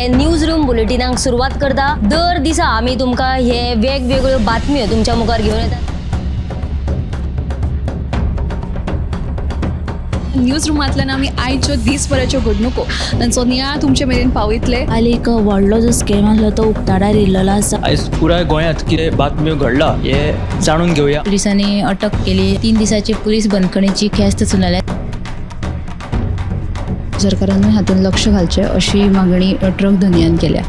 News room बुलेटिनाक सुरवात करता. दर दिसा आमी तुमकां हे वेगवेगळ्यो बातम्यो तुमच्या मुखार घेवन येतात. न्यूज रुमांतल्यान आमी आयच्यो दीसभराच्यो घडणुको तांचो नियाळ तुमचे मेरेन पावयतले. काल एक व्हडलो जो स्कॅम आसलो तो उक्ताडार येयल्लो आसा. आयज पुराय गोंयांत कितें बातम्यो घडला हे जाणून घेवया. पोलिसांनी अटक केली. 3 दिसाची पोलीस बंदखणीची ख्यास्त सुनायल्या. सरकारानूय हातूंत लक्ष घालचें अशी मागणी ट्रक धनयान केल्या.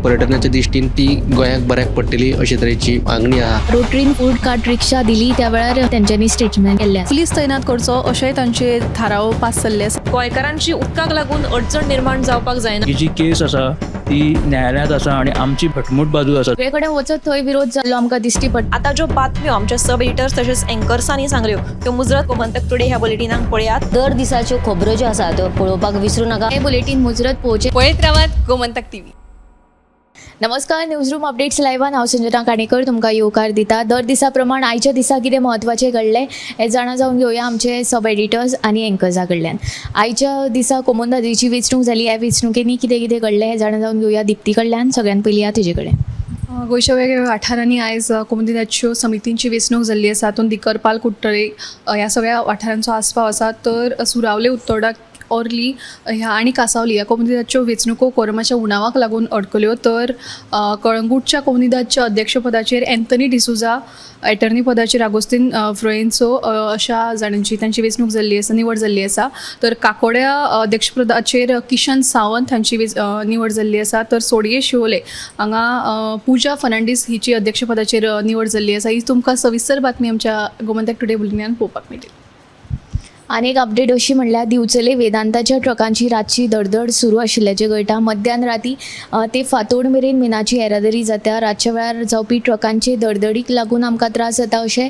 पर्यटनाच्या दृश्टीन ती गोंयाक बऱ्याक पडटली अशे तरेची मागणी आहा. रोटरीन फूड कार्ट रिक्षा दिली त्या वेळार तेंच्यांनी स्टेटमेंट केल्लें आसा. पुलीस तैनात करचो अशेंय तांचे थाराव पास जाल्ले आसा. गोंयकारांची उदकाक लागून अडचण निर्माण जावपाक जायना. ही जी केस आसा ती न्यायालयांत आसा आनी आमची घटमूट बाजू आसा. सगळे कडेन वचत थंय विरोध जाल्लो आमकां दिश्टी पडटा. आतां ज्यो बातम्यो आमच्या सब एडिटर्स तशेंच एंकर्सांनी सांगल्यो त्यो मुजरत गोमंतक टुडे ह्या बुलेटिनाक पळयात. दर दिसाच्यो खबरो ज्यो आसा त्यो पळोवपाक विसरू नाका. हे बुलेटीन मुजरत पळोवचें. पळयत रावात गोमंतक टीव्ही. नमस्कार, न्यूज रूम अपडेट्स लायव्हान हांव संजना काणेकर तुमकां येवकार दिता. दर दिसा प्रमाण आयच्या दिसा कितें म्हत्वाचें घडलें हें जाणा जावन घेवया आमचे सब एडिटर्स आनी एंकर्सा कडल्यान. आयच्या दिसा कोमुनिदादीची वेंचणूक जाली. ह्या वेंचणुकेंनी कितें कितें घडलें हें जाणा जावन घेवया दिप्ती कडल्यान. सगळ्यान पयलीं या तुजे कडेन. गोंयच्या वेगवेगळ्या वाठारांनी आयज कोमुनिदादच्यो समितींची वेंचणूक जाल्ली आसा. हातूंत दिकरपाल, कुडटरे ह्या सगळ्या वाठारांचो आस्पाव आसा. तर सुरावले, उत्तोडा, ओर्ली ह्या आनी कासावली ह्या कोमुनिदादच्यो वेंचणुको कोरोनाच्या उणावाक लागून अडकल्यो. तर कळंगूटच्या कोमुनिदादच्या अध्यक्षपदाचेर एन्थनी डिसुजा, एटर्नी पदाचेर आगोस्तीन फ्रोएन्सो अशा जाणांची तांची वेंचणूक जाल्ली आसा, निवड जाल्ली आसा. तर काकोड्या अध्यक्षपदाचेर किशन सावंत हांची निवड जाल्ली आसा. तर सोडये शिवोले हांगा पूजा फर्नांडीस हिची अध्यक्षपदाचेर निवड जाल्ली आसा. ही तुमकां सविस्तर बातमी आमच्या गोमंतक टुडे बुलेटिनान पळोवपाक मेळटली. आनी एक अपडेट अशी म्हणल्यार दिवचले वेदांताच्या ट्रकांची रातची दडदड सुरू आशिल्ल्याचें कळटा. मध्यान राती ते फांतोड मेरेन मिनाची येरादारी जाता. रातच्या वेळार जावपी ट्रकांचे दडदडीक लागून आमकां त्रास जाता अशें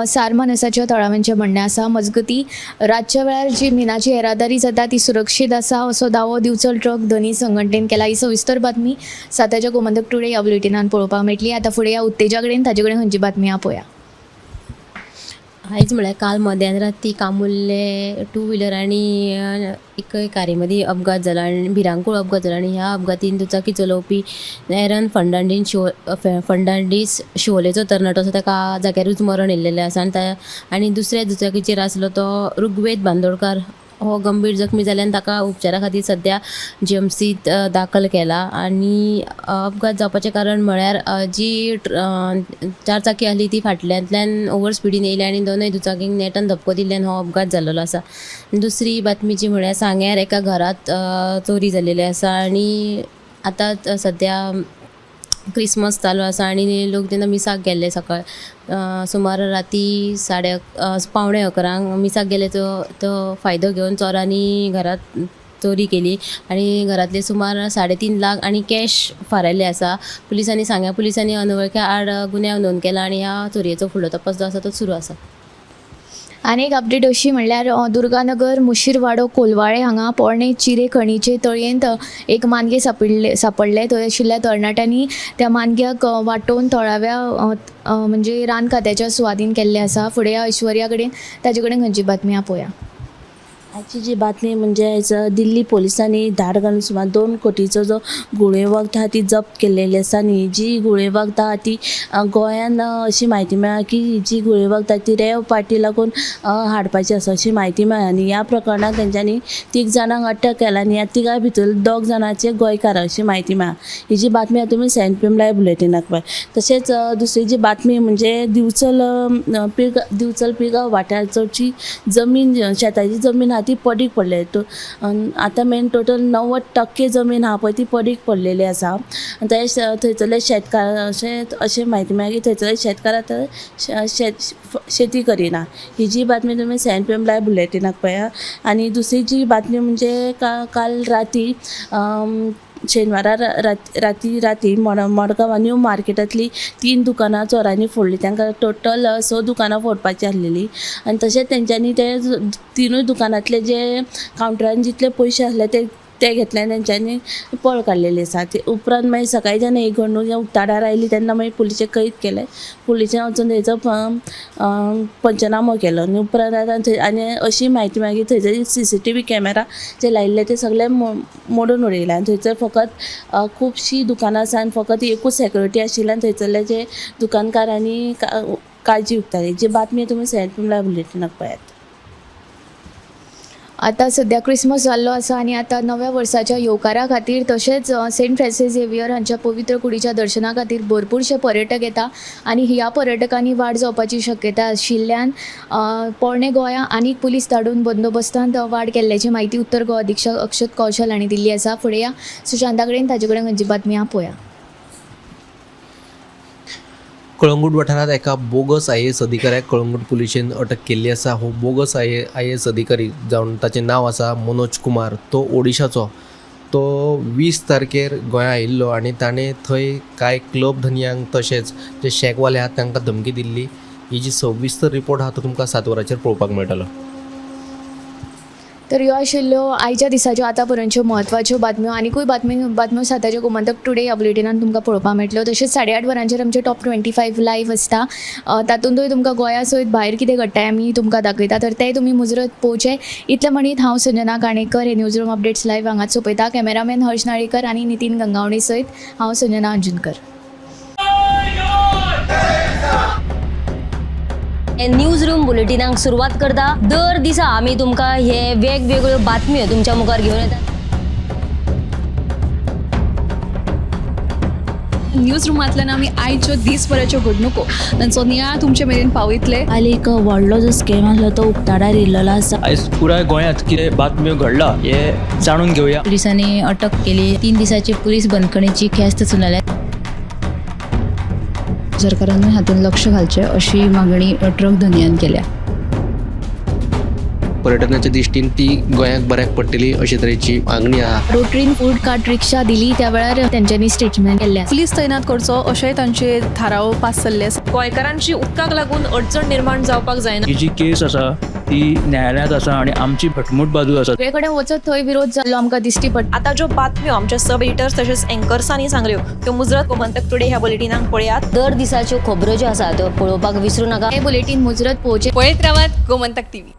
सारमानसाच्या थळाव्यांचें म्हणणें आसा. मजगती रातच्या वेळार जी मिनाची येरादारी जाता ती सुरक्षीत आसा असो दावो दिवचल ट्रक धनी संघटनेन केला. ही सविस्तर बातमी साताच्या गोमंतक टुडे ह्या बुलेटिनान पळोवपाक मेळटली. आतां फुडें ह्या उत्तेजा कडेन, ताजे कडेन खंयची बातमी आहा पळोवया. आयज म्हळ्यार काल मध्यान राती कामुल्ले टू व्हिलर आनी एक कारी मदीं अपघात जाला आनी भिरांकूळ अपघात जाला आनी ह्या अपघातीन दुचाकी चलोवपी एरन फर्नांडीस शिवोलेचो तरणाटो आसा ताका जाग्यारूच मरण येयल्लेलें आसा. आनी आनी दुसऱ्या दुचाकीचेर आसलो तो ऋग्वेद बांदोडकार हो गंभीर जखमी जाल्यान ताका उपचारा खातीर सद्या जीएमसीत दाखल केला. आनी अपघात जावपाचें कारण म्हळ्यार जी चार चाकी आसली ती फाटल्यांतल्यान ओवर स्पिडीन येयली आनी दोनूय दुचाकींक नेटान धपको दिल्ल्यान हो अपघात जाल्लो आसा. दुसरी बातमी जी म्हळ्यार सांग्यार एका घरांत चोरी जाल्लेली आसा आनी आतां सद्या क्रिसमस चालू आसा आनी लोक जेन्ना मिसाक गेल्ले सकाळ सुमार राती 10:45 मिसाक गेले तो फायदो घेवन चोरांनी घरांत चोरी केली आनी घरांतले सुमार 3.5 लाख आनी कॅश फारायल्ले आसा. पुलिसांनी सांग्या पुलिसांनी अनवळख्या आड गुन्यांव नोंद केला आनी ह्या चोरयेचो फुडलो तपास जो आसा तो सुरू आसा. आनी एक अपडेट अशी म्हणल्यार दुर्गानगर मुशीरवाडो कोलवाळे हांगा पोरणे चिरे खणीचे तळयेंत एक मानगें सांपडलें. थंय आशिल्ल्या तरणाट्यांनी त्या मानग्याक वाटोवन थळाव्या म्हणजे रान खात्याच्या सुवादीन केल्लें आसा. फुडें ऐश्वर्या कडेन, ताजे कडेन खंयची बातमी पळोवया. आजची जी बातमी म्हणजे आयज दिल्ली पोलिसांनी धाड घालून सुमार 2 कोटीचो जो घुंवळे वखदां आहा ती जप्त केल्लेली आसा. आनी जी घुंवळे वखदां आहा ती गोंयान अशी म्हायती मेळ्ळा की जी घुंवळे वखदां ती रेव पार्टी लागून हाडपाची आसा अशी म्हायती मेळ्ळा. आनी ह्या प्रकरणांत तेंच्यांनी 3 जाणांक अटक केला आनी ह्या तिगां भितर 2 जाणांचे गोंयकार अशी म्हायती मेळ्ळा. ही जी बातमी आहा तुमी 7 PM live बुलेटिनाक पळय. तशेंच दुसरी जी बातमी म्हणजे दिवचल दिवचल पिळगांव वाठार चडशी जमीन शेताची जमीन आहा ती पडीक पडलेली. आतां मेरेन टोटल 90% जमीन आहा पळय ती पडीक पडलेली आसा. आनी ते थंयसरले शेतकार अशें म्हायती मेळ्ळा की थंयसरले शेतकार आतां शेती करिना. ही जी बातमी तुमी 7 PM live बुलेटिनाक पळया. आनी दुसरी जी बातमी म्हणजे काल राती शेनवारा राती राती मडगांव न्यू मार्केटांतली 3 दुकानां चोरांनी फोडली. तांकां टोटल 6 दुकानां फोडपाची आसलेली आनी तशेंच तेंच्यांनी ते 3 दुकानांतले जे कावंटरान जितले पयशे आसले ते ते घेतले आनी तेंच्यांनी पळ काडलेली आसा. ते उपरांत मागीर सकाळीं जेन्ना ही घडणूक जेन्ना उक्ताडार आयली तेन्ना मागीर पुलिशेक कळीत केलें. पुलिशेन वचून थंयचो पंचनामो केलो आनी उपरांत आतां थंय आनी अशी म्हायती मागीर थंयसर CCTV camera जे लायिल्ले ते सगळे मोडून उडयले आनी थंयसर फकत खुबशीं दुकानां आसा आनी फकत एकूच सेक्युरिटी आशिल्ल्यान थंयसरले जे दुकानकारांनी काळजी उक्तायली. जी बातमी तुमी 7 लायव्ह बुलेटिनाक पळयात. आतां सद्या क्रिसमस जाल्लो आसा आनी आतां नव्या वर्साच्या येवकारा खातीर तशेंच सेंट फ्रांसीस झेवियर हांच्या पवित्र कुडीच्या दर्शना खातीर भरपूरशे पर्यटक येता आनी ह्या पर्यटकांनी वाड जावपाची शक्यता आशिल्ल्यान पोरणे गोंया आनीक पुलीस धाडून बंदोबस्तांत वाड केल्ल्याची म्हायती उत्तर गोवा अधीक्षक अक्षत कौशल हांणी दिल्ली आसा. फुडें या सुशांता कडेन, ताचे कडेन खंयची बातमी आहा पळोवया. कळंगूट वाठारांत एका बोगस IAS अधिकाऱ्याक कळंगूट पुलिशेन अटक केल्ली आसा. हो बोगस IAS अधिकारी जावन ताचें नांव आसा मनोज कुमार, तो ओडिशाचो. तो 20 तारखेर गोंया आयिल्लो आनी ताणें थंय कांय क्लब धनयांक तशेंच जे शॅकवाले आहात तांकां धमकी दिल्ली. ही जी सविस्तर रिपोर्ट आहा तो तुमकां 7 वरांचेर पळोवपाक मेळटलो. तर ह्यो आशिल्ल्यो आयच्या दिसाच्यो आतां पर्यंतच्यो म्हत्वाच्यो बातम्यो. आनिकूय बातम्यो साताच्यो गोमंतक टुडे ह्या बुलेटिनान तुमकां पळोवपाक मेळटल्यो. तशेंच 8:30 वरांचेर आमचे टॉप 25 लायव्ह आसता, तातूंतय तुमकां गोंया सयत भायर कितें घडटा आमी तुमकां दाखयता, तर तेय तुमी मुजरत पळोवचें. इतलें म्हणीत हांव संजना काणेकर हे न्यूज रूम अपडेट्स लायव्ह हांगाच सोंपयता. कॅमेरामॅन हर्ष नाळेकर आनी नितीन गंगावणे सयत हांव संजना अंजुनकर. न्यूज रूम बुलेटिनाक सुरवात करता. दर दिसा आमी तुमकां हे वेगवेगळ्यो बातम्यो तुमच्या मुखार घेवन येतात. न्यूज रुमांतल्यान आमी आयच्यो दीसभराच्यो घडणुको तांचो नियाळ तुमचे मेरेन पावयतले. काल एक व्हडलो जो स्कॅम आसलो तो उक्ताडार येयल्लो आसा. आयज पुराय गोंयांत कितें बातम्यो घडला हें जाणून घेवया. पुलिसांनी अटक केली. 3 दिसाची पुलीस बंदखणीची ख्यास्त सुनायल्या. सरकारानूय हातूंत लक्ष घालचें अशी मागणी ट्रक धनयान केल्या. पर्यटनाच्या दृश्टीन ती गोंयाक बऱ्याक पडटली अशे तरेची मागणी आहा. रोटरीन फूड कार्ट रिक्षा दिली त्या वेळार तेंच्यांनी स्टेटमेंट केल्लें आसा. पुलीस तैनात करचो अशेंय तांचे थाराव पास जाल्ले आसा. गोंयकारांची उदकाक लागून अडचण निर्माण जावपाक जायना. ही जी केस आसा ती न्यायालयांत आसा आनी आमची घटमूट बाजू आसा. सगळे कडेन वचत थंय विरोध जाल्लो आमकां दिश्टी पडटा. आतां ज्यो बातम्यो आमच्या सब एडिटर्स तशेंच एंकर्सांनी सांगल्यो त्यो मुजरत गोमंतक टुडे ह्या बुलेटिनाक पळयात. दर दिसाच्यो खबरो ज्यो आसा त्यो पळोवपाक विसरू नाका. हे बुलेटीन मुजरत पळोवचें. पळयत रावात गोमंतक टीव्ही.